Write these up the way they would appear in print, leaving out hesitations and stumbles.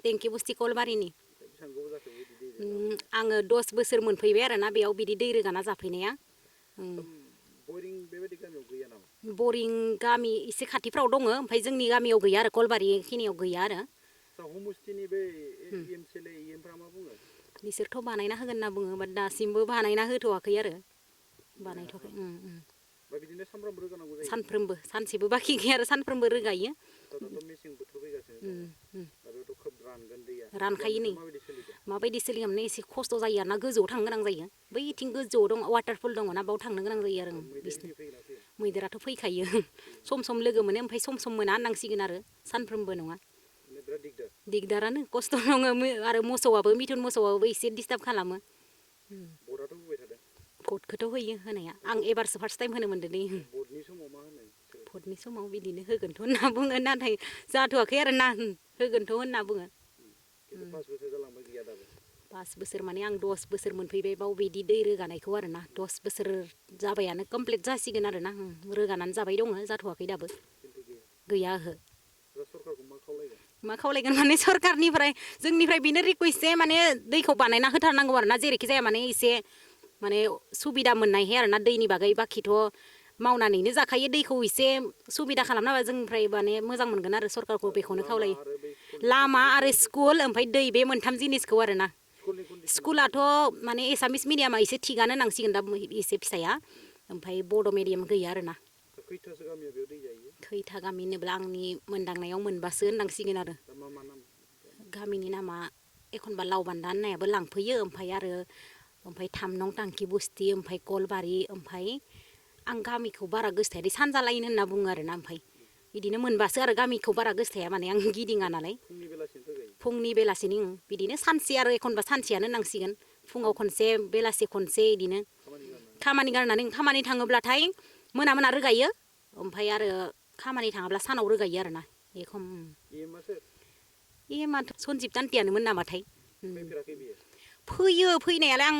टेंकि बुस्थि कलबारिनि आङो 10 बोसोर मोनफैबाय आरोना बेयाव बिदि दै रोगाना जाफैनाया बरिं बेबायदि गामियाव गैया नामा बरिं गामि एसे खाथिफ्राव दङ ओमफ्राय जोंनि गामियाव गैया आरो कलबारि खिनियाव गैया आरो हमस्टिनि बे एमसिएलए इएमफ्रा मा बुङो बिसोरथ' बानायना होगोन होनना बुङो बाट दासिमबो बानायना होथ'वाखै आरो बानायथ'वाखै बिदिनो सानफ्रोमबो रोगानांगौ जायो सानफ्रोमबो सानसेबो बाखि गैया आरो सानफ्रोमबो रोगायो दाथ' मेसें बोथोर फैगासिनो दङ दा बेयावथ' खोब रानगोन दैया रानखायो नै माबायदि सोलिदों माबायदि सोलियो माने एसे खस्थ' जायो आरोना गोजौआव थांनो गोनां जायो बैथिं गोजौआव दं वाटारफल दङ ना बाव थांनो गोनां जायो आरो बिसोर मैदेराथ' फैखायो सम सम लोगो मोनो ओमफ्राय सम मोना होननांसिगोन आरो सानफ्रोमबो नङा बिराद दिगदारानो खस्थ' दङ आरो मोसौआबो मिथुन मोसौआबो एसे डिस्टार्ब खालामो भटआथ' होबाय थादों भटखौथ' होयो होनाया आं एबारसो फार्स्ट टाइम होनो मोनदों दै भटनि समाव मा होनो भटनि समाव बिदिनो होगोनथ' होनना बुङो नाथाय जाथ'वाखै आरो ना होगोनथ' होनना बुङो 5 बोसोर जालांबाय गैया दाबो 5 बोसोर माने आं 10 बोसोर मोनफैबाय बाव बिदि दै रोगानायखौ आरोना 10 बोसोर जाबायानो कमप्लिट जासिगोन आरोना रोगानानै जाबाय दङ जाथ'वाखै दाबो गैया ओहो सरकारखौ मा खावलायगोन माने सरकारनिफ्राय जोंनिफ्राय बेनो रिकुवेस्ट जे माने दैखौ बानायना होथारनांगौ आरोना जेरैखि जाया माने एसे माने सुबिदा मोननायहाय आरोना दैनि बागै बाखिथ' मावनानैनो जाखायो दैखौ एसे सुबिदा खालामना होबा जोंनिफ्राय माने मोजां मोनगोन आरो सरकारखौ बेखौनो खावलायो लामा आरो स्कुल ओमफ्राय दै बे मोनथाम जिनिसखौ आरोना स्कुलाथ' माने एसामिस मिडियामा एसे थिगानो नांसिगोन दा एसे फिसाया ओमफ्राय बड' मिडियाम गैया आरोना खैथासो गामिया बेयाव दै जायो खैथा गामि होनोब्ला आंनि मोनदांनायाव मोनबासो होननांसिगोन आरो मा नाम गामिनि नामा एखनबा लावबान्दा होननायाबो लांफैयो ओमफ्राय 3 नं टांखि बुस्थि ओमफ्राय कलबारि ओमफ्राय आं गामिखौ बारा गोसोथाया सानजालायनो होनना बुङो आरोना ओमफ्राय बिदिनो मोनबासो आरो गामिखौ बारा गोसोथाया माने आं गिदिङा नालाय फुंनि बेलासिनि बिदिनो सानसे आरो एखनबा सानसेयानो नांसिगोन फुङाव खनसे बेलासि खनसे बिदिनो खामानि गारनानै खामानि थाङोब्लाथाय मोना रोगायो ओमफ्राय आरो खामानि थाङाब्ला सानाव रोगायो आरोना एखम माथो सनजिब दान्तियानोमोन नामाथाय फैयो फैनायालाय आं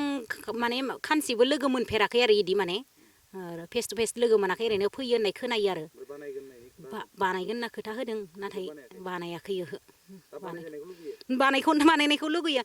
माने खानसेबो लोगो मोनफेराखै आरो इदि माने फेस टु फेस लोगो मोनाखै ओरैनो फैयो होननाय खोनायो आरो बानायगोन होनना खोथा होदों नाथाय बानायाखै ओहो बानायनायखौ लुगैयो